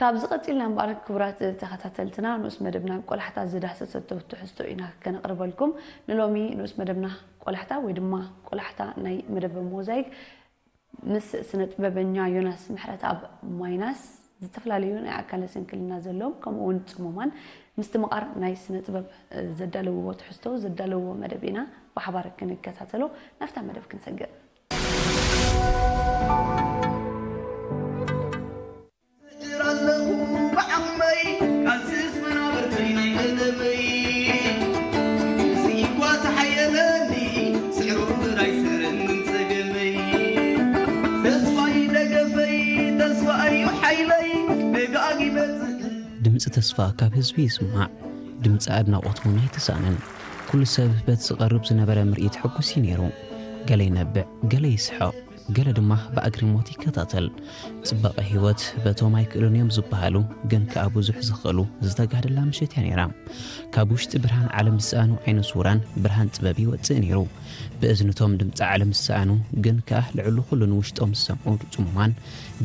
ካብዚ ቀጺልና እምበኣር ክቡራት ተኸታተልትና ንኡስ መደብና ቆላሕታ ዝዳህሰሰቶ ትሕዝቶ ኢና ከነቕርበልኩም። ንሎሚ ንኡስ መደብና ቆላሕታ ወይ ድማ ቆላሕታ ናይ መደብ ሞዛይክ ምስ ስነ ጥበበኛ ዮናስ ምሕረተኣብ ማይናስ ዝተፈላለዩ ናይ ኣካለ ስንክልና ዘለዎም ከምኡ እውን ጽሙማን ምስትምቓር ናይ ስነ ጥበብ ዘዳለውዎ ትሕዝቶ ዘዳለውዎ መደብ ኢና ብሓባር ክንከታተሎ ናብታ መደብ ክንሰግር። ድምፂ ተስፋ ካብ ህዝቢ ይስማዕ። ድምፂ ኣድናቖት እውን ኣይተሳእነን። ኩሉ ሰብ በቲ ዝቐርብ ዝነበረ ምርኢት ሕጉስ እዩ ነይሩ። ገለ ይነብዕ፣ ገለ ይስሕቕ፣ ገለ ድማ ብኣግሪሞት ይከታተል። ጽባቐ ህይወት በቶም ኣይክእሉን እዮም ዝበሃሉ ግን ከኣ ብዙሕ ዝኽእሉ ዝተጋደላ ምሸት እያ ነይራ። ካብ ውሽጢ ብርሃን ዓለም ዝሰኣኑ ዓይነ ስውራን ብርሃን ጥበብ ይወጽእ ነይሩ። ብእዝንቶም ድምፂ ዓለም ዝሰኣኑ ግን ከኣ ልዕሊ ኩሉ ንውሽጦም ዝሰምዑ ጽሙማን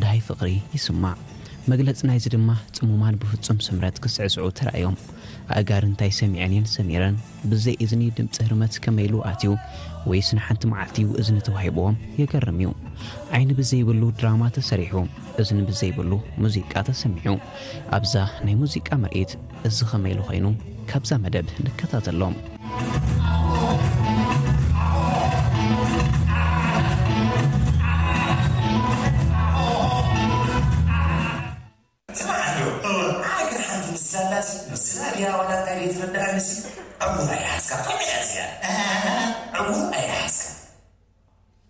ደሃይ ፍቕሪ ይስማዕ። መግለጺ ናይዚ ድማ ጽሙማን ብፍጹም ስምረት ክስዕስዑ ተራእዮም። ኣእጋር እንታይ ሰሚዐን እየን ሰሚረን? ብዘይ እዝኒ ድምፂ ህርመት ከመይ ኢሉ ኣትዩ? ወይስ ንሓንቲ መዓልቲ እዩ እዝኒ ተዋሂብዎም? የገርም እዩ። ዓይኒ ብዘይብሉ ድራማ ተሰሪሑ፣ እዝኒ ብዘይብሉ ሙዚቃ ተሰሚዑ። ኣብዛ ናይ ሙዚቃ ምርኢት እዚ ከመይ ኢሉ ኮይኑ? ካብዛ መደብ ንከታተሎም። ስማዕ እንዶ፣ እወ። ኣነ ግን ሓንቲ ምስላ ኣላሲ፣ ምስላ ድያ ዋላ እንታይ ደይትርድኣንሲ፣ ዕውር ኣይሓዝካ፣ ከመይ እያ እዚኣ? ኣሃ፣ ዕውር ኣይሓዝካ።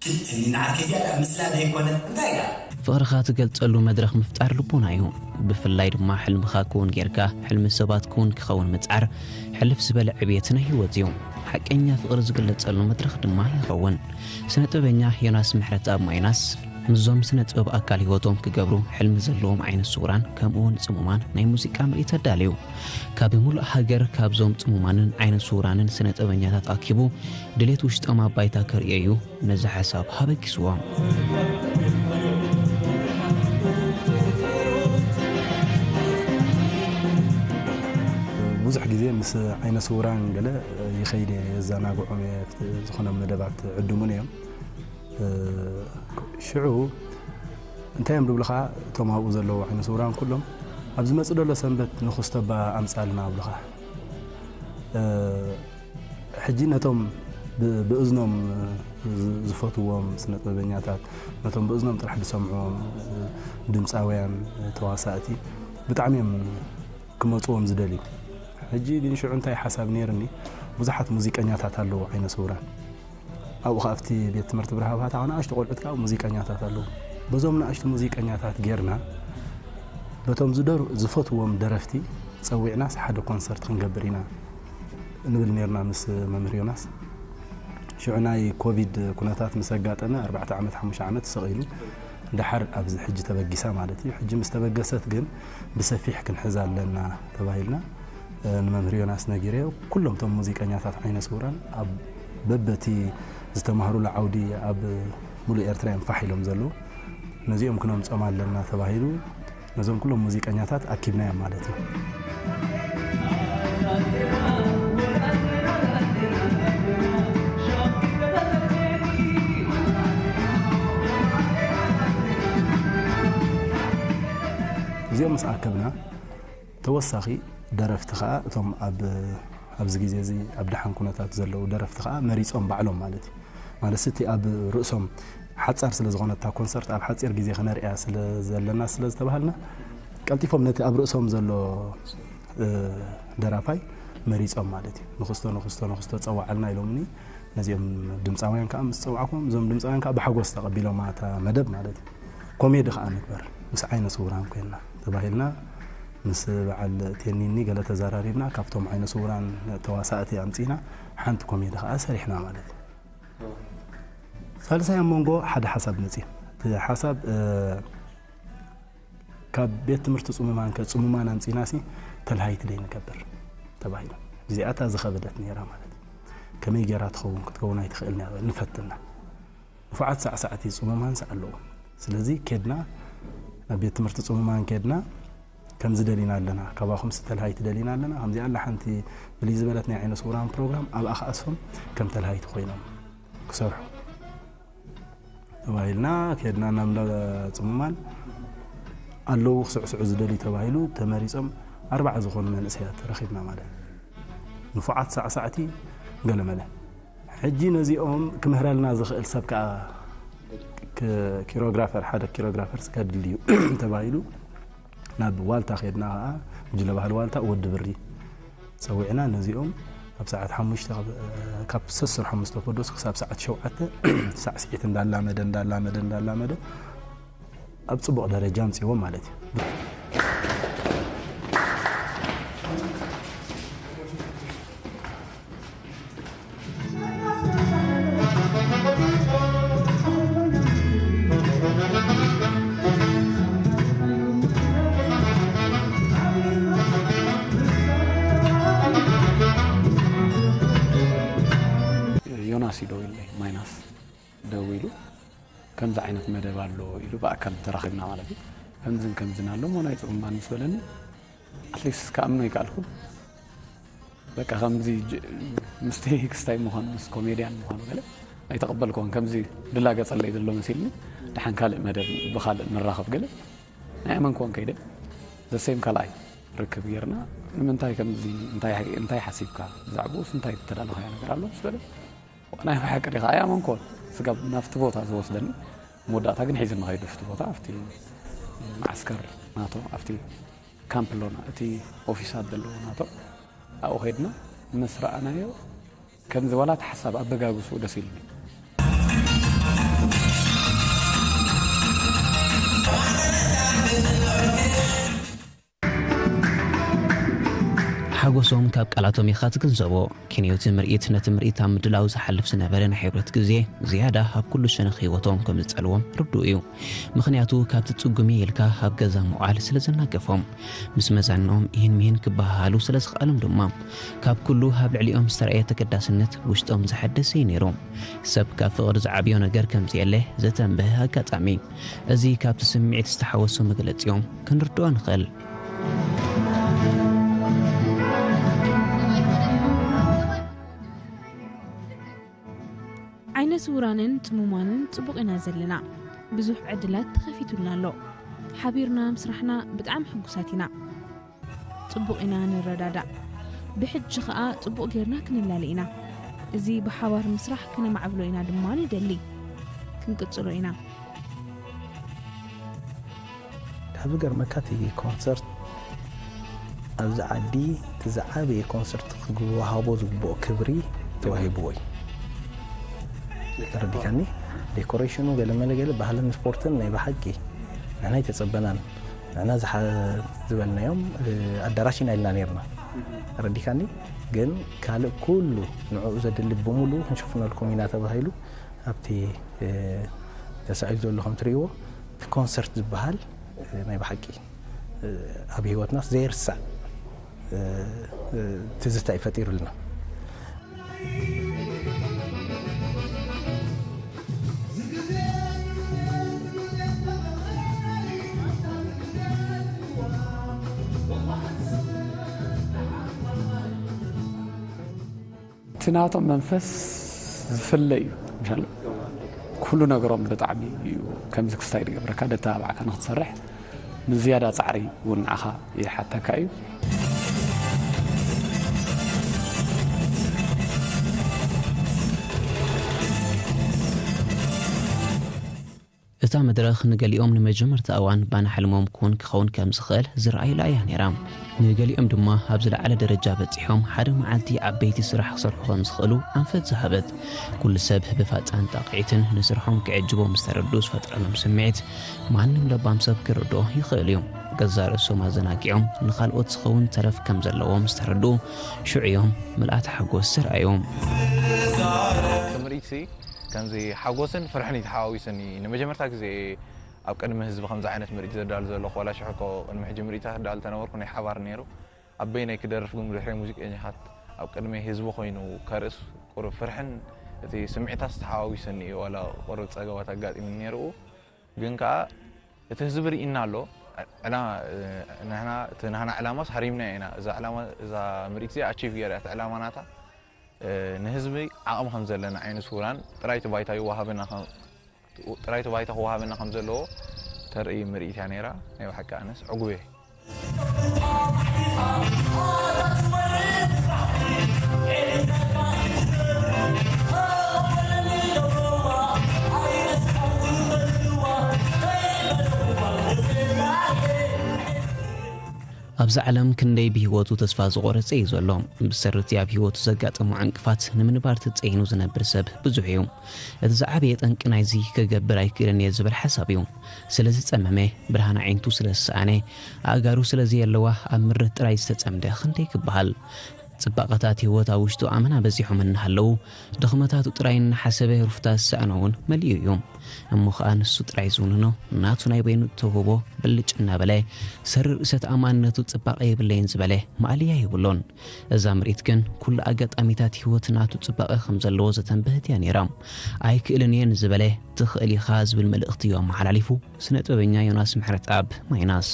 ኪድ ትኒ ንዓኪ እዚኣ ደኣ ምስላ ደይኮነ፣ እንታይ እያ? ፍቕርኻ ትገልጸሉ መድረኽ ምፍጣር ልቦና እዩ። ብፍላይ ድማ ሕልምኻ ክውን ጌርካ፣ ሕልሚ ሰባት ክውን ክኸውን ምጽዓር፣ ሕልፍ ዝበለ ዕብየት ናይ ህይወት እዩ። ሓቀኛ ፍቕሪ ዝግለጸሉ መድረኽ ድማ ይኸውን። ስነ ጥበበኛ ዮናስ ምሕረተኣብ ማይናስ ምስዞም ስነ ጥበብ ኣካል ህይወቶም ክገብሩ ሕልሚ ዘለዎም ዓይነ ስውራን ከምኡ እውን ጽሙማን ናይ ሙዚቃ ምርኢት ኣዳልዩ። ካብ ሙሉእ ሃገር ካብዞም ጽሙማንን ዓይነ ስውራንን ስነ ጥበበኛታት ኣኪቡ ድሌት ውሽጦም ኣብ ባይታ ከርእዮ እዩ ነዚ ሓሳብ ሃበጊስዎም። ብዙሕ ግዜ ምስ ዓይነ ስውራን ገለ ይኸይድ እየ፣ የዘናግዖም እየ፣ ዝኾነ መደባት ዕድሙን እዮም። ሽዑ እንታይ እዮም ዝብሉኻ እቶም ኣብኡ ዘለዉ ዓይነ ስውራን ኩሎም፣ ኣብ ዝመጽእ ዘሎ ሰንበት ንኹስተባ ኣምጻልና ይብሉኻ። ሕጂ ነቶም ብ- ብእዝኖም ዝ- ዝፈትዎም ስነ ጥበበኛታት፣ ነቶም ብእዝኖም ጥራሕ ዝሰምዕዎም ድምፃውያን፣ ተዋሳእቲ ብጣዕሚ እዮም ክመፅዎም ዝደልዩ። ሕጂ ግን ሽዑ እንታይ ሓሳብ ነይርኒ፣ ብዙሓት ሙዚቀኛታት ኣለዉ ዓይነ ስውራን። ኣብኡ ኸዓ ኣብቲ ቤት ትምህርቲ ብርሃ ባታ ኸዓ ንኣሽቱ ቆልዑት ከዓ ሙዚቀኛታት ኣለዉ። በዞም ንኣሽቱ ሙዚቀኛታት ጌርና በቶም ዝደር ዝፈትዎም ደረፍቲ ጸዊዕናስ ሓደ ኮንሰርት ክንገብር ኢና ንብል ኔርና ምስ መምህር ዮናስ። ሽዑ ናይ ኮቪድ ኩነታት ምስ ኣጋጠመ ኣርባዕተ ዓመት ሓሙሽተ ዓመት ተሰቒሉ፣ ደሓር ኣብዚ ሕጂ ተበጊሳ ማለት እዩ። ሕጂ ምስ ተበገሰት ግን ብሰፊሕ ክንሕዛ ኣለና ተባሂልና። ንመምህር ዮናስ ነጊረዮ። ኩሎም እቶም ሙዚቀኛታት ዓይነ ስውራን ኣብ በበቲ ዝተማህሩሉ ዓውዲ ኣብ ሙሉእ ኤርትራ እዮም ፋሕ ኢሎም ዘለዉ። ነዚኦም ክነምጾም ኣለና ተባሂሉ ነዞም ኩሎም ሙዚቀኛታት ኣኪብናዮም ማለት እዩ። እዚኦም ምስ ኣከብና ተወሳኺ ደረፍቲ ኸኣ እቶም ኣብ ኣብዚ ግዜ እዚ ኣብ ደሓን ኩነታት ዘለዉ ደረፍቲ ኸኣ መሪጾም ባዕሎም ማለት እዩ። ማለት እቲ ኣብ ርእሶም ሓጻር ስለ ዝኾነት እታ ኮንሰርት ኣብ ሓጺር ግዜ ክነርእያ ስለ ዘለና ስለ ዝተባሃልና ቀልጢፎም ነቲ ኣብ ርእሶም ዘሎ ደራፋይ መሪጾም ማለት እዩ። ንኽስቶ ንኽስቶ ንኽስቶ ጸዋዓልና ኢሎምኒ። ነዚኦም ድምጻውያን ከኣ ምስ ጸዋዕኩም እዞም ድምጻውያን ከኣ ብሓጎስ ተቐቢሎም እታ መደብ ማለት እዩ። ኮሜዲ ከኣ ንግበር ምስ ዓይነ ስውራን ኮይንና ተባሂልና ምስ በዓል ቴኒኒ ገለ ተዘራሪብና ካብቶም ዓይነ ስውራን ተዋሳእቲ ኣምጺና ሓንቲ ኮሜዲ ከኣ ሰሪሕና ማለት እዩ። ሳልሳይ ኣብ መንጎ ሓደ ሓሳብ መጺኡ። እቲ ሓሳብ ካብ ቤት ትምህርቲ ጽሙማን ከ ጽሙማን ኣምጺናሲ ተልሃይቲ ደይ ንገብር ተባሂሉ። እዚኣታ ዝኸበደት ነይራ ማለት እዩ። ከመይ ጌራ ትኸውን ክትከውን ኣይትኽእል ነይራ ንፈትና። ንፉዓት ሳዕሳዕቲ ጽሙማንስ ኣለዉ። ስለዚ ኬድና ናብ ቤት ትምህርቲ ጽሙማን ኬድና ከምዚ ደሊና ኣለና፣ ካባኹም ስተልሃይቲ ደሊና ኣለና፣ ከምዚኣ ኣላ ሓንቲ ብልይ ዝበለት ናይ ዓይነ ስውራን ፕሮግራም ኣብኣ ክኣስፎም ከም ተልሃይቲ ኮይኖም ክሰርሑ ተባሂልና ከድና ናብ እንዳ ጽሙማን ኣለዉ ክስዕስዑ ዝደልዩ ተባሂሉ ተመሪጾም ኣርባዓ ዝኾኑ መንእሰያት ረኺብና ማለት እዩ። ንፉዓት ሳዕሳዕቲ ገለመለ። ሕጂ ነዚኦም ክምህረልና ዝኽእል ሰብ ከኣ ክ- ኪሮግራፈር፣ ሓደ ኪሮግራፈር ስከድል እዩ ተባሂሉ ናብ ዋልታ ከድና ከኣ ጉጅለ ባህሊ ዋልታ ወዲ ብሪ ጸዊዕና ነዚኦም ካብ ሰዓት ሓሙሽተ ካብ- ካብ ሰሱር ሓሙሽተ ፈዶስ ክሳብ ሰዓት ሸውዓተ ሳዕስዒት እንዳላመደ እንዳላመደ እንዳላመደ ኣብ ጽቡቕ ደረጃ ኣምጽእዎም ማለት እዩ። ዮናስ እዩ ደዊሉለይ፣ ማይናስ ደዊሉ ከምዚ ዓይነት መደብ ኣሎ ኢሉ ብኣካል ተራኺብና ማለት እዩ። ከምዝን ከምዝን ኣሎ እሞ ናይ ጽምባል ምስ በለኒ ኣትሊስት ክኣምኖ ይከኣልኩ። በቃ ከምዚ ጅ- ምስቲ ክስታይ ምዃኑ ምስ ኮሜድያን ምዃኑ ገለ ኣይተቐበልኩዎን። ከምዚ ድላገጸለይ ዘሎ መሲልኒ ድሓን ካልእ መደብ ብኻልእ ንራኸብ ገለ ናይ ኣመንኩዎን ከይደ ዘሴም ካልኣይ ርክብ ጌርና ንምንታይ ከምዚ እንታይ እንታይ ሓሲብካ ብዛዕባኡስ እንታይ ዝተዳለኻዮ ነገር ኣሎ ምስ በለ ናይ ብሓቂ ዲኻ ኣይኣመንኩዎን። ስጋብ ናብቲ ቦታ ዝወስደኒ መወዳእታ ግን ሒዝኒ ከይዱ ኣብቲ ቦታ ኣብቲ መዓስከር ናቶ ኣብቲ ካምፕ ኣሎና እቲ ኦፊሳት ዘለዎ ናቶ ኣብኡ ከድና ምስ ረኣናዮ ከምዚ ዋላ እቲ ሓሳብ ኣበጋግስኡ ደስ ኢሉኒ። ሓጎሶም ካብ ቃላቶም ኢኻ ትግንዘቦ። ክንዮቲ ምርኢት ነቲ ምርኢት ኣብ ምድላው ዝሓልፍ ዝነበረ ናይ ሕብረት ግዜ ዝያዳ ኣብ ኩሉ ሸነኽ ህይወቶም ከም ዝጸልዎም ርዱእ እዩ። ምኽንያቱ ካብቲ ጽጉሚ ኢልካ ኣብ ገዛ ምውዓል ስለ ዘናገፎም፣ ምስ መዛኖም ኢሂን ሚሂን ክበሃሃሉ ስለ ዝኸኣሎም ድማ፣ ካብ ኩሉ ኣብ ልዕሊኦም ዝተረእየ ተገዳስነት ውሽጦም ዘሐደሰ እዩ ነይሩ። ሰብ ካብ ፍቕሪ ዝዓብዮ ነገር ከም ዘየለ ዘተንበሀ ኣጋጣሚ። እዚ ካብቲ ስምዒት ዝተሓወሶ መግለጺኦም ክንርድኦ ንኽእል። ዓይነ ስውራንን ጽሙማንን ጽቡቕ ኢና ዘለና። ብዙሕ ዕድላት ተኸፊቱልና ኣሎ። ሓቢርና ምስራሕና ብጣዕሚ ሕጉሳት ኢና። ጽቡቕ ኢና ንረዳዳእ። ብሕጂ ኸኣ ጽቡቕ ጌርና ክንላለ ኢና። እዚ ብሓባር ምስራሕ ክነማዕብሎ ኢና ድማ ንደሊ። ክንቅጽሎ ኢና። ካብ ዝገርመካ እቲ ኮንሰርት ኣብዚ ዓዲ እቲ ዝዓበየ ኮንሰርት ክወሃቦ ዝግብኦ ክብሪ ተዋሂብዎ እዩ። ተረዲካኒ? ዴኮሬሽኑ ገለመለ ገለ ባህልን ስፖርትን ናይ ብሓቂ ንሕና ኣይተጸበናን። ንሕና ዝበልናዮም ኣዳራሽ ኢና ኢልና ነርና። ተረዲካኒ? ግን ካልእ ኩሉ ንዕኡ ዘድሊ ብምሉ ክንሽፍነልኩም ኢና ተባሂሉ ኣብቲ ተሳኢሉ ዘሎ ከም ትርእይዎ እቲ ኮንሰርት ዝበሃል ናይ ብሓቂ ኣብ ህይወትና ዘይርሳዕ ትዝታ እዩ ፈጢሩልና። እቲ ናቶም መንፈስ ዝፍለ እዩ። ኩሉ ነገሮም ብጣዕሚ እዩ ከምዚ ክስታይ ዝገብረካ ደተባባዕካ ንክትሰርሕ ንዝያዳ ፃዕሪ እውን ንዓኻ ይሓተካ እዩ። እታ መድረኽ ንገሊኦም ንመጀመርታ እዋን ባና ሕልሞም ክውን ክኸውን ከም ዝኽእል ዝረኣዩላ እያ ነይራ። ንገሊኦም ድማ ኣብ ዝለዓለ ደረጃ በጺሖም ሓደ መዓልቲ ዓበይቲ ስራሕ ክሰርሑ ከም ዝኽእሉ ኣንፈት ዝሃበት። ኩሉ ሰብ ብፋጻን ጣቕዒትን ንስርሖም ክዕጅቦም ዝተረድኡ ዝፈጥረሎም ስምዒት ማንም ለባም ሰብ ክርድኦ ይኽእል እዩ። ገዛእ ርእሶም ኣዘናጊዖም ንኻልኦት ዝኸውን ተረፍ ከም ዘለዎም ዝተረድኡ ሽዑ እዮም ምልኣተ ሓጎስ ዘርኣዩ። ከምዚ ሓጎስን ፍርሕን እዩ ተሓዋዊሱኒ። ንመጀመርታ ግዜ ኣብ ቅድሚ ህዝቢ ከምዚ ዓይነት ምርኢት ዘዳሉ ዘለኹ፣ ዋላ ሽሕ እኮ ቅድሚ ሕጂ ምርኢታት እዳሉ ተነበርኩ፣ ናይ ሓባር ነይሩ። ኣብ በይነይ ክደርፍ ግን ብድሕሪ ሙዚቀኛታት ኣብ ቅድሚ ህዝቢ ኮይኑ ከርእስ ቁሩብ ፍርሕን እቲ ስምዒታት ተሓዋዊሱኒ እዩ። ዋላ ቁሩብ ጸገማት ኣጋጢሙኒ ነይሩ፣ ግን ከኣ እቲ ህዝቢ ርኢና ኣሎ። ዕላ-፣ ንሕና፣ እቲ ናህና ዕላማስ ሃሪምና ኢና። እዛ ዕላማ፣ እዛ ምርኢት እዚኣ ኣቺቭ ገይራ፣ እቲ ዕላማ ናታ፣ እ፣ ንህዝቢ ዓቕሚ ከም ዘለና፣ ዓይነ ስውራን ጥራይ እቲ ባይታ ይወሃበና ከም፣ ጥራይ እቲ ባይታ ክወሃበና ከም ዘለዎ ተርኢ ምርኢት እያ ነይራ። ናይ ብሓቂ ኣነስ ዕጉብ እየ። ኣብዚ ዓለም ክንደይ ብህይወቱ ተስፋ ዝቖረጸ እዩ ዘሎ። ብሰሪ እቲ ኣብ ህይወቱ ዘጋጠሞ ዕንቅፋት ንምንባር ተጸይኑ ዝነብር ሰብ ብዙሕ እዩ። እቲ ዝዓበየ ጠንቂ ናይዚ ክገብር ኣይክእልን እየ ዝብል ሓሳብ እዩ። ስለ ዝጸመመ፣ ብርሃን ኣዒንቱ ስለ ዝሰኣነ፣ ኣእጋሩ ስለ ዘየለዋ ኣብ ምርት ጥራይ ዝተጸምደ ክንደይ ክበሃል። ጽባቐታት ህይወት ኣብ ውሽጡ ኣመና በዚሖም እናሃለዉ፣ ድኽመታቱ ጥራይ እናሓሰበ ህሩፍታ ዝሰኣኖ እውን መሊኡ እዩ። እሞ ኸኣ ንሱ ጥራይ ዝውንኖ፣ ናቱ ናይ በይኑ እተውህቦ ብልጭ እናበለ፣ ሰሪ ርእሰ ተኣማንነቱ ጽባቐ የብለይን ዝበለ ማእለያ የብሉን። እዛ ምርኢት ግን ኩሉ ኣጋጣሚታት ህይወት ናቱ ጽባቐ ከም ዘለዎ ዘተንበህት እያ ነይራ። ኣይክእልን እየ ንዝበለ ትኽእል ኢኻ ዝብል መልእኽቲ እዩ ኣመሓላሊፉ ስነ ጥበበኛ ዮናስ ምሕረተኣብ ማይናስ።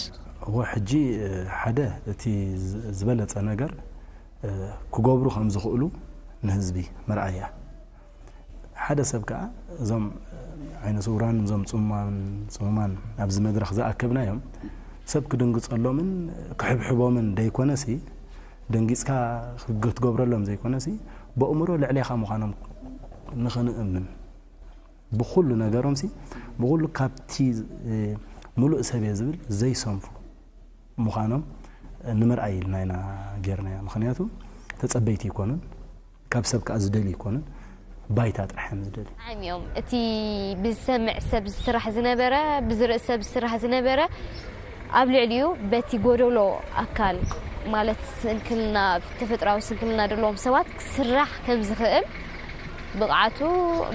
እወ፣ ሕጂ፣ እ፣ ሓደ እቲ ዝ-፣ ዝበለጸ ነገር፣ እ፣ ክገብሩ ከም ዝኽእሉ ንህዝቢ ምርኣያ። ሓደ ሰብ ከኣ እዞም ዓይነ ስውራን፣ እዞም ጽሙማን፣ ጽሙማን ኣብዚ መድረኽ ዝኣከብናዮም ሰብ ክድንግጸሎምን ክሕብሕቦምን ደይኮነሲ፣ ደንጊጽካ ክትገብረሎም ዘይኮነሲ፣ በእምሮ ልዕሌኻ ምዃኖም ንኽንእምን፣ ብኹሉ ነገሮምሲ፣ ብኹሉ ካብቲ፣ እ፣ ምሉእ ሰብ እየ ዝብል ዘይሰንፉ ምዃኖም ንምርኣይ ኢልና ኢና ጌርናዮ። ምኽንያቱ ተጸበይቲ ይኮኑን፣ ካብ ሰብ ከኣ ዝደልዩ ይኮኑን፣ ባይታ ጥራሕ እዮም ዝደልዩ። ብጣዕሚ እዮም። እቲ ብዝሰምዕ ሰብ ዝስራሕ ዝነበረ፣ ብዝርኢ ሰብ ዝስራሕ ዝነበረ፣ ኣብ ልዕሊኡ በቲ ጎደሎ ኣካል፣ ማለት ስንክልና፣ ተፈጥራዊ ስንክልና ዘለዎም ሰባት ክስራሕ ከም ዝኽእል ብቕዓቱ፣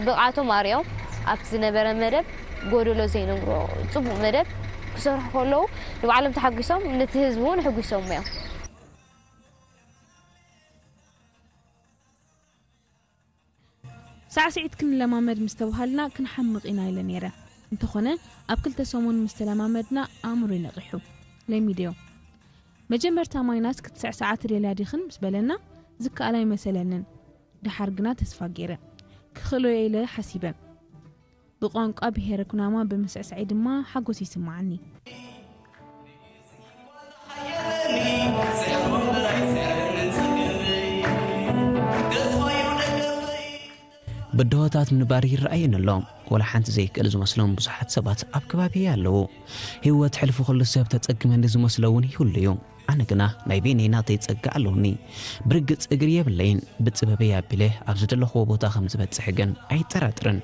ብቕዓቶም ኣርእዮም። ኣብቲ ዝነበረ መደብ ጎደሎ ዘይነግሮ ጽቡቕ መደብ ክሰርሑ ከለዉ፣ ንባዕሎም ተሓጒሶም፣ ነቲ ህዝቢ እውን ኣሕጒሶም እዮም። ሳዕስዒት ክንለማመድ ምስ ተባሃልና ክንሓምቕ ኢና ኢለ ነይረ። እንተኾነ፣ ኣብ ክልተ ሰሙን ምስ ተለማመድና ኣእምሮይ ነቒሑ። ለሚደዮ። መጀመርታ ማይናስ ክትስዕስዓ ትደልያ ዲኽን ምስ በለና፣ ዝከኣል ኣይመሰለንን። ደሓር ግና ተስፋ ገይረ። ክኽእሎ እየ ኢለ ሓሲበ። ብቋንቋ ብሄረ ኩናማ ብምስዕሳዐይ ድማ ሓጎስ ይስምዓኒ። ብድሆታት ምንባር ይረኣየኒ ኣሎ። ወላ ሓንቲ ዘይክእል ዝመስሎም ብዙሓት ሰባት ኣብ ከባቢየ ኣለዉ። ህይወት ሕልፊ ኩሉ ሰብ ተጸግመኒ ዝመስሎ እውን ይህሉ እዩ። ኣነ ግና ናይ በይነይ ናተይ ጸጋ ኣለውኒ። ብርግጽ እግሪ የብለይን። ብጥበበይ ኣቢለ ኣብ ዝደለኽዎ ቦታ ከም ዝበጽሕ ግን ኣይጠራጥርን።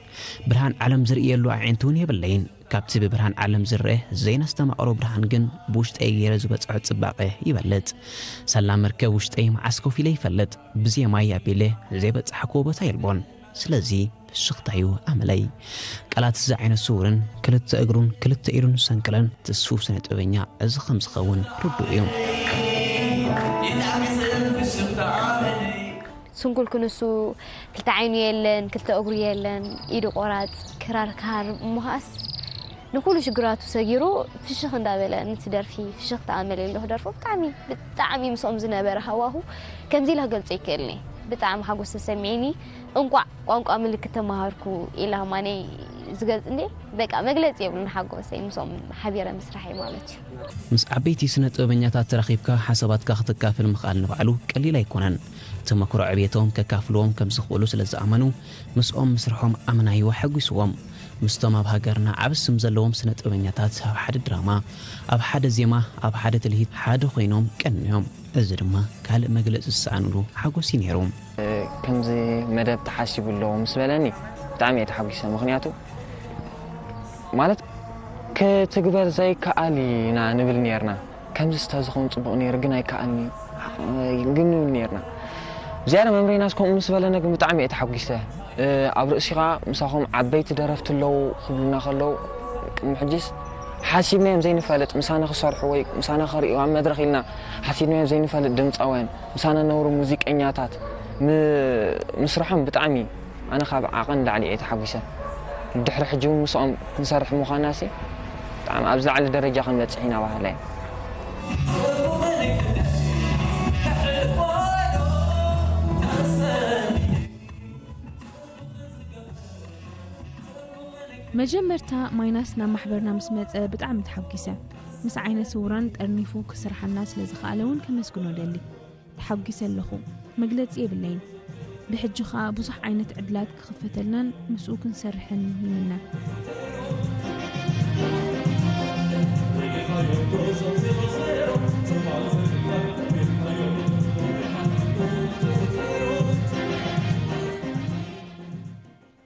ብርሃን ዓለም ዝርእየሉ ኣዒንቲ እውን የብለይን። ካብቲ ብብርሃን ዓለም ዝረአ ዘይነስተማቕሮ ብርሃን ግን ብውሽጠይ ገይረ ዝበጽሖ ጽባቐ ይበልጽ። ሳላ መርከብ ውሽጠይ መዓስ ኮፍ ኢለ ይፈልጥ። ብዜማይ ኣቢለ ዘይበጻሕክዎ ቦታ የልቦን። ስለዚ ፍሽኽታዩ ኣመለይ። ቃላት እዚ ዓይነት ስውርን ክልተ እግሩን ክልተ ኢዱን ዝሰንከለን ትስፉው ስነ ጥበበኛ እዚ ከም ዝኸውን ርዱእ እዩ። ስንኩል ክንሱ ክልተ ዓይኑ የለን፣ ክልተ እግሩ የለን፣ ኢዱ ቆራጽ፣ ክራር ክሃርም እሞ ኸኣስ ንኹሉ ሽግራቱ ሰጊሩ ፍሽኽ እንዳበለ ነቲ ደርፊ ፍሽኽታ ኣመለይ ኣሎ ክደርፎ። ብጣዕሚ፣ ብጣዕሚ ምስኦም ዝነበረ ሃዋሁ ከምዚ ኢለ ክገልጾ ይክእልኒ። ብጣዕሚ ሓጎስ ተሰሚዕኒ። እንቋዕ ቋንቋ ምልክት ተማሃርኩ ኢላ ማነይ ዝገልጽ እንዴ? በቃ መግለጺ የብሉን ሓጎሰይ ምስኦም ሓቢረ ምስራሐይ ማለት እዩ። ምስ ዓበይቲ ስነ ጥበበኛታት ተራኺብካ ሓሳባትካ ክትካፈል ምኽኣል ንባዕሉ ቀሊል ኣይኮነን። ተመክሮ ዕብየቶም ከካፍልዎም ከም ዝኽእሉ ስለ ዝኣመኑ ምስኦም ምስርሖም ኣመናይዎ ሓጒስዎም። ምስቶም ኣብ ሃገርና ዓቢ ስም ዘለዎም ስነ ጥበበኛታት ኣብ ሓደ ድራማ፣ ኣብ ሓደ ዜማ፣ ኣብ ሓደ ትልሂት ሓደ ኮይኖም ቀንዮም። እዚ ድማ ካልእ መግለጺ ዝሰኣኑሉ ሓጎስ እዩ ነይሩ። ከምዚ መደብ ተሓሲቡ ኣሎ ምስ በለኒ ብጣዕሚ እየ ተሓጒሰ። ምኽንያቱ ማለት ክትግበር ዘይከኣል ኢና ንብል ነርና። ከምዚ ዝተዝኸውን ጽቡቕ ነይሩ ግን ኣይከኣልኒ ግን ንብል ነርና። ዝያዳ መምሬናስ ከምኡ ምስ በለነ ግን ብጣዕሚ እየ ተሓጒሰ። ኣብ ርእሲኻ ምሳኹም ዓበይቲ ደረፍቲ ኣለዉ ክብሉና ከለዉ ቅድሚ ሕጂስ ሓሲብናዮም ዘይንፈልጥ ምሳና ክሰርሑ ወይ ምሳና ክርእዩ ኣብ መድረኽ ኢልና ሓሲብናዮም ዘይንፈልጥ ድምፃውያን ምሳና ነብሩ ሙዚቀኛታት ም-፣ ምስርሖም ብጣዕሚ ኣነ ካብ ዓቐን ላዕሊ እየ ተሓጒሰ። ድሕሪ ሕጂ እውን ምስኦም ክንሰርሕ ምዃናሲ ኣብዚ ዝለዓለ ደረጃ ክንበፅሕ ኢና ባህለ። መጀመርታ ማይናስ ናብ ማሕበርና ምስ መጸ ብጣዕሚ ተሓጒሰ። ምስ ዓይነ ስውራን ጠርኒፉ ክስርሓና ስለ ዝኸኣለ እውን ከመስግኖ ደሊ። ተሓጒሰ ኣለኹ። መግለጺ የብለይን። ብሕጂ ኸኣ ብዙሕ ዓይነት ዕድላት ክኽፈተልናን ምስኡ ክንሰርሕን ይምነ።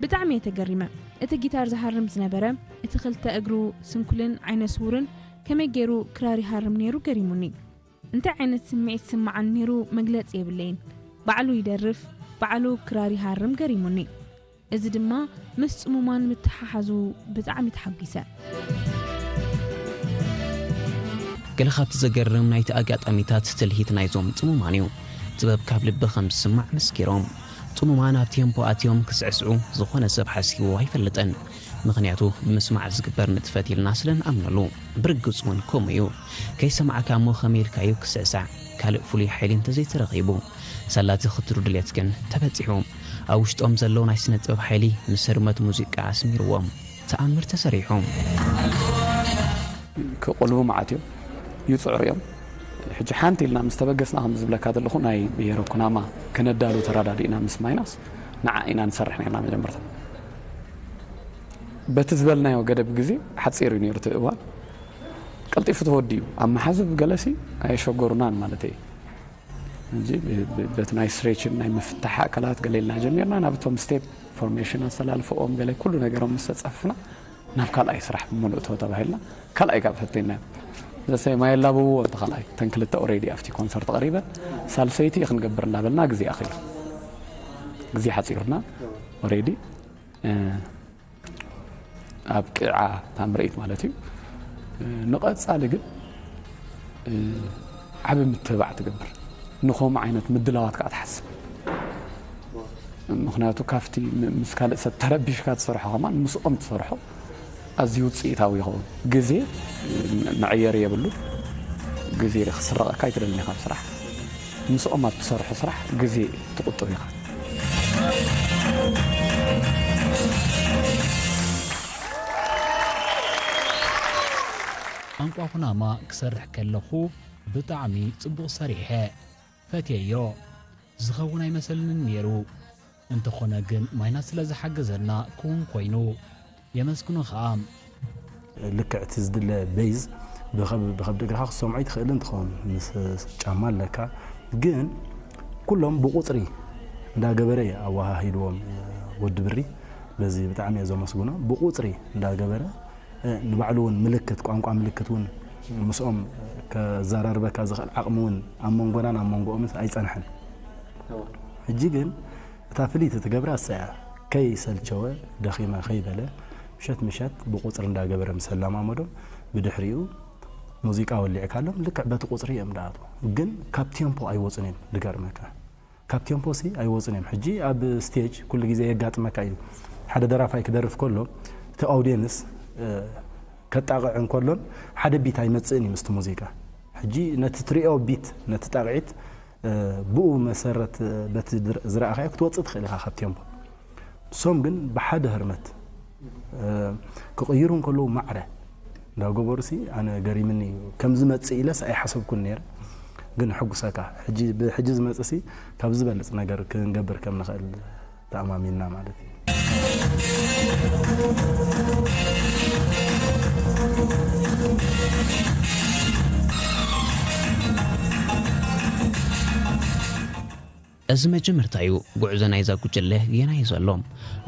ብጣዕሚ እየ ተገሪመ። እቲ ጊታር ዝሃርም ዝነበረ፣ እቲ ክልተ እግሩ ስንኩልን ዓይነ ስውርን ከመይ ገይሩ ክራር ይሃርም ነይሩ ገሪሙኒ። እንታይ ዓይነት ስምዒት ይስምዓኒ ነይሩ መግለጺ የብለይን። ባዕሉ ይደርፍ፣ ባዕሉ ክራር ይሃርም ገሪሙኒ። እዚ ድማ ምስ ጽሙማን ምትሓሓዙ ብጣዕሚ ተሓጒሰ። ገለ ካብቲ ዘገርም ናይቲ ኣጋጣሚታት ትልሂት ናይዞም ጽሙማን እዩ። ጥበብ ካብ ልቢ ከም ዝስማዕ መስኪሮም። ጽሙማን ኣብ ቴምፖ ኣትዮም ክስዕስዑ ዝኾነ ሰብ ሓሲብዎ ኣይፈልጥን። ምኽንያቱ ብምስማዕ ዝግበር ንጥፈት ኢልና ስለ ንኣምነሉ። ብርግጽ እውን ከምኡ እዩ። ከይሰማዕካ እሞ ከመይ ኢልካዩ ክስዕሳዕ? ካልእ ፍሉይ ሓይሊ እንተዘይተረኺቡ። ሳላቲ ክትሩ ድሌት ግን ተበጺሑ። ኣብ ውሽጦም ዘሎ ናይ ስነ ጥበብ ሓይሊ ምስ ህርመት ሙዚቃ ኣስሚርዎም። ተኣምር ተሰሪሑ። ክቕልቡ መዓት እዮም፣ ይፅዕሩ እዮም። ሕጂ ሓንቲ ኢልና ምስ ተበገስና ከም ዝብለካ ዘለኹ ናይ ብሄረ ኩናማ ክነዳሉ ተረዳዲእና ምስ ማይናስ ንዓ ኢና ንሰርሕ ነርና መጀመርታ። በቲ ዝበልናዮ ገደብ ግዜ ሓፂር እዩ ነይሩ እቲ እዋን። ቀልጢፉ ተወዲኡ ኣብ መሓዙብ ገለሲ ኣየሸገሩናን ማለት እዩ። ሕጂ ብ- ብ- በቲ ናይ ስትሬችን ናይ ምፍታሕ ኣካላት ገለ ኢልና ጀሚርና ናብቶም ስቴፕ ፎርሜሽን ኣሰላልፈኦም ገለ ኩሉ ነገሮም ምስ ተፃፍፍና ናብ ካልኣይ ስራሕ ብምሉእ እተው ተባሂልና ካልኣይ ካብ ፈተና ዘሰይ ማየላ ብዎ እቲ ካልኣይ ተን ክልተ ኦሬዲ ኣብቲ ኮንሰርት ቀሪበ ሳልሰይቲ ክንገብር እንዳበልና ግዜ ኣኺሉ ግዜ ሓፂሩና ኦሬዲ ኣብ ቅዓ እታ ምርኢት ማለት እዩ። ንቐጻሊ ግን ዓቢ ምትብባዕ ትገብር። ንኸምኡ ዓይነት ምድላዋት ከኣ ትሓስብ። ምኽንያቱ ካብቲ ም- ምስ ካልእ ሰብ ተረቢሽካ ትሰርሖ ከማን ምስኦም ትሰርሖ ኣዝዩ ውፅኢታዊ ይኸውን። ግዜ መዐየሪ የብሉ። ግዜ ክስረቐካ ኣይትደልን ኢኻ ኣብ ስራሕ። ምስኦም ኣብ ትሰርሖ ስራሕ ግዜ ትቑጥብ ኢኻ። ቋንቋ ኩናማ ክሰርሕ ከለኹ ብጣዕሚ ጽቡቕ ሰሪሐ ፈትየዮ። ዝኸውን ኣይመሰልንን ነይሩ። እንተኾነ ግን ማይናስ ስለ ዝሓገዘና ክውን ኮይኑ። የመስግኖ ኸኣ። ልክዕ እቲ ዝድለ ቤዝ ብኸብ- ብኸብዲ እግርኻ ክትሰምዖ ኣይትኽእልን ትኸውን ምስ ጫማ ኣለካ። ግን ኩሎም ብቁፅሪ እንዳገበረ እዩ ኣወሃሂድዎም ወዲ ብሪ። በዚ ብጣዕሚ እየ ዘመስግኖ። ብቁፅሪ እንዳገበረ ንባዕሉ እውን ምልክት ቋንቋ ምልክት እውን ምስኦም ከዘራርበካ ዝኽእል ዓቕሚ እውን ኣብ መንጎናን ኣብ መንጎኦምን ኣይፀንሐን። ሕጂ ግን እታ ፍልይቲ ትገብራ እሳ እያ። ከይሰልቸወ ደኺመ ከይበለ ምሸት ምሸት ብቁፅሪ እንዳገበረ ምስ ኣላማመዶም ብድሕሪኡ ሙዚቃ ወሊዕካሎም ልክዕ በቲ ቁፅሪ እዮም ደኣትዉ። ግን ካብ ቴምፖ ኣይወፁን እዮም ዝገርመካ። ካብ ቴምፖ ሲ ኣይወፁን እዮም። ሕጂ ኣብ ስቴጅ ኩሉ ግዜ የጋጥመካ እዩ። ሓደ ደራፋይ ክደርፍ ከሎ እቲ ኣውድየንስ ከጣቕዕ እንከሎን ሓደ ቢት ኣይመፅእን እዩ ምስቲ ሙዚቃ። ሕጂ ነቲ ትሪኦ ቢት ነቲ ጣቕዒት ብኡ መሰረት በቲ ዝረኣኻዮ ክትወፅእ ትኽእል ኢኻ ካብ ቴምፖ። ንሶም ግን ብሓደ ህርመት ክቕይሩ እንከለዉ ማዕረ እንዳገበሩ ሲ ኣነ ገሪምኒ እዩ። ከም ዝመፅእ ኢለስ ኣይሓሰብኩን ነይረ። ግን ሕጉሰካ ሕጂ ብሕጂ ዝመፅእ ሲ ካብ ዝበልፅ ነገር ክንገብር ከም ንኽእል ተኣማሚንና ማለት እዩ። እዚ መጀመርታ እዩ። ጉዕዞ ናይዛ ጉጅለ ጌና እዩ ዘሎ።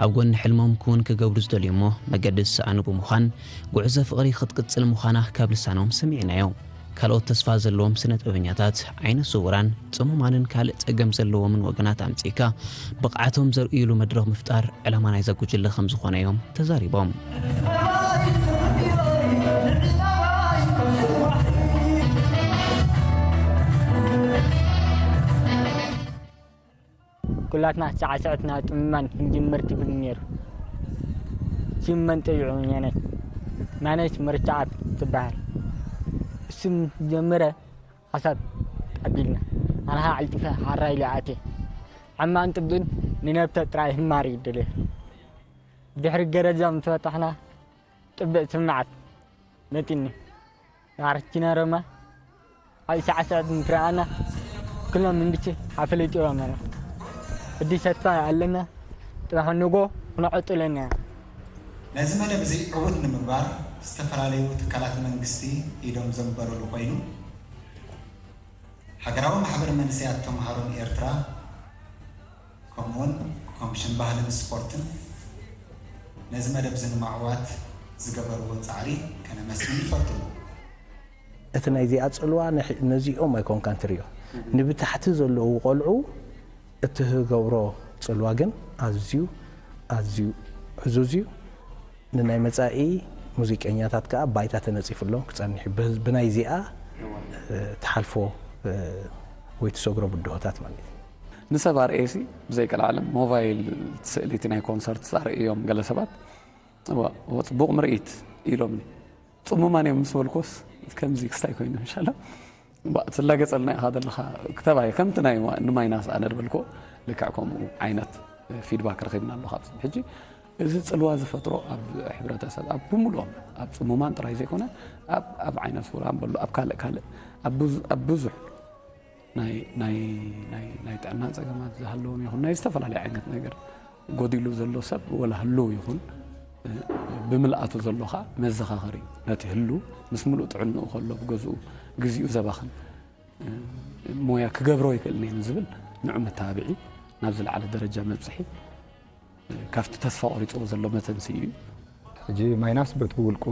ኣብ ጎኒ ሕልሞም ክውን ክገብሩ ዝደልዩ እሞ መገዲ ዝሰኣኑ ብምዃን ጉዕዞ ፍቕሪ ክትቅጽል ምዃና ካብ ልሳኖም ሰሚዕናዮ። ካልኦት ተስፋ ዘለዎም ስነ ጥበበኛታት፣ ዓይነ ስውራን፣ ጽሙማንን ካልእ ጸገም ዘለዎምን ወገናት ኣምጺእካ ብቕዓቶም ዘርእዩሉ መድረኽ ምፍጣር ዕላማ ናይዛ ጉጅለ ከም ዝኾነ እዮም ተዛሪቦም። ኩላትና ሳዕስዕትና ጥምማን ክንጅምር ትብል ነይሩ። ሽመን ጠይዑ ያነት ማነት ምርጫ ኣብ ትበሃል። እሱም ጀመረ ሓሳብ ኣቢልና ኣንሃ ዓልጢፈ ሓራይ ሊኣቴ ዓማን ጥብን ንነብተ ጥራይ ህማር ይደለ። ድሕሪ ገረጃ ምስ በጣሕና ጥብዕ ስምዓት መጢኒ ናርኪና ረማ ኣብ ሰዓት ሰዓት ምትረኣና ኩሎም ምንድች ሓፈለይጥዋ መና እዲ ሰትፋ ኣለና። ጥራሕ ንጎ ክነዕጥለና። ነዚ መደብ እዚ ዕዉት ንምግባር ዝተፈላለዩ ትካላት መንግስቲ ኢዶም ዘንበሩሉ ኮይኑ፣ ሃገራዊ ማሕበር መንእሰያት ተምሃሮን ኤርትራ ከምኡውን ኮሚሽን ባህልን ስፖርትን ነዚ መደብ እዚ ንምዕዋት ዝገበርዎ ፃዕሪ ከነመስግን ንፈቱ። እቲ ናይዚኣ ፅልዋ ነዚኦም ኣይኮንካን ትሪኦ፣ ንብታሕቲ ዘለዉ ቆልዑ እትገብሮ ፅልዋ ግን ኣዝዩ ኣዝዩ ዕዙዝ እዩ። ንናይ መፃኢ ሙዚቀኛታት ከዓ ባይታ ተነፂፍሎም ክፀንሕ እዩ። ብናይዚኣ ትሓልፎ ወይ ትሰግሮ ብድሆታት ማለት እዩ። ንሰብ ኣርእየሲ ብዘይቀልዓለም ሞባይል ስእሊ እቲ ናይ ኮንሰርት ኣርእዮም ገለ ሰባት ጽቡቕ ምርኢት ኢሎምኒ። ጽሙማን እዮም ምስ በልኩስ ከምዚ ክስታይ ኮይኑ እንሻላ ትላገጸልና ኢኻ ዘለኻ ክተባየ ከምቲ ናይ ንማይናስ ኣነ ዝበልኩ ልክዕ ከምኡ ዓይነት ፊድባክ ረኺብና ኣሎ ካብዚ ሕጂ እዚ ጽልዋ ዝፈጥሮ ኣብ ሕብረተሰብ ኣብ ብምሉኦም ኣብ ጽሙማን ጥራይ ዘይኮነ ኣብ ኣብ ዓይነ ስውራን በሉ ኣብ ካልእ ካልእ ኣብ ብዙ- ኣብ ብዙሕ ናይ ናይ ናይ ናይ ጥዕና ጸገማት ዝሃለዎም ይኹን ናይ ዝተፈላለየ ዓይነት ነገር ጎዲሉ ዘሎ ሰብ ወላ ህልው ይኹን ብምልኣቱ ዘሎ ኸዓ መዘኻኸሪ እዩ። ነቲ ህልው ምስ ምሉእ ጥዕንኡ ከሎ ብገዝኡ ግዚኡ ዘባኽን ሞያ ክገብሮ ይኽእልን እየ ንዝብል ንዑ መተባብዒ ናብ ዝለዓለ ደረጃ መብፅሒ ካብቲ ተስፋ ቆሪፅዎ ዘሎ መተንስኢ እዩ። ሕጂ ማይናስ በቲ ብውልቁ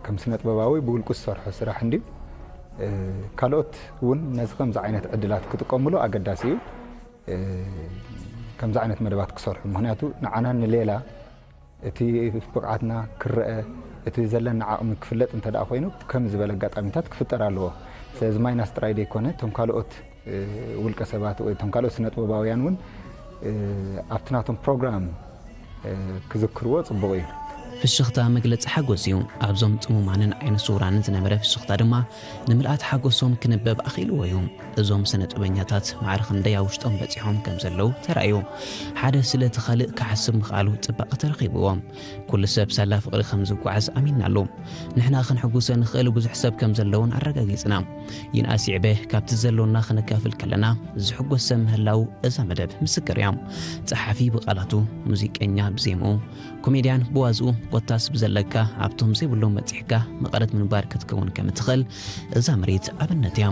ከም ስነጥበባዊ ብውልቁ ዝሰርሖ ስራሕ እንድዩ። ካልኦት እውን ነዚ ከምዚ ዓይነት ዕድላት ክጥቀምሉ ኣገዳሲ እዩ። ከምዚ ዓይነት መደባት ክሰርሑ ምክንያቱ ንዓናን ንሌላ እቲ ብቕዓትና ክረአ እቲ ዘለና ዓቕሚ ክፍለጥ እንተ ደኣ ኮይኑ ከም ዝበለ ኣጋጣሚታት ክፍጠር ኣለዎ። ስለዚ ማይናስ ጥራይ ዘይኮነ እቶም ካልኦት ውልቀ ሰባት ወይ እቶም ካልኦት ስነጥበባውያን እውን ኣብቲ ናቶም ፕሮግራም ክዝክርዎ ጽቡቕ እዩ። ፍሽኽታ መግለጺ ሓጎስ እዩ። ኣብዞም ጽሙማንን ዓይነ ስውራንን ዝነበረ ፍሽኽታ ድማ ንምልኣት ሓጎሶም ክንበብ ኣኽኢልዎ እዩ። እዞም ስነ ጥበበኛታት ማዕረ ክንደይ ኣብ ውሽጦም በጺሖም ከም ዘለዉ ተራእዩ። ሓደ ስለቲ ካልእ ክሓስብ ምኽኣሉ ጽባቐ ተረኺብዎ። ኩሉ ሰብ ሳላ ፍቕሪ ከም ዝጓዓዝ ኣሚንናሉ። ንሕና ክንሕጉሶ ንኽእል ብዙሕ ሰብ ከም ዘለውን ኣረጋጊጽና። ይንኣስ ይዕበ ካብቲ ዘሎና ክነካፍል ከለና ዝሕጎስ ሰብ ምህላው እዛ መደብ ምስክር እያ። ጸሓፊ ብቓላቱ፣ ሙዚቀኛ ብዜምኡ፣ ኮሜድያን ብዋዝኡ ኮታስ ብዘለካ ኣብቶም ዘይብሎም በጺሕካ መቐረት ምንባር ክትከውን ከም እትኽእል እዛ ምርኢት ኣብነት እያ።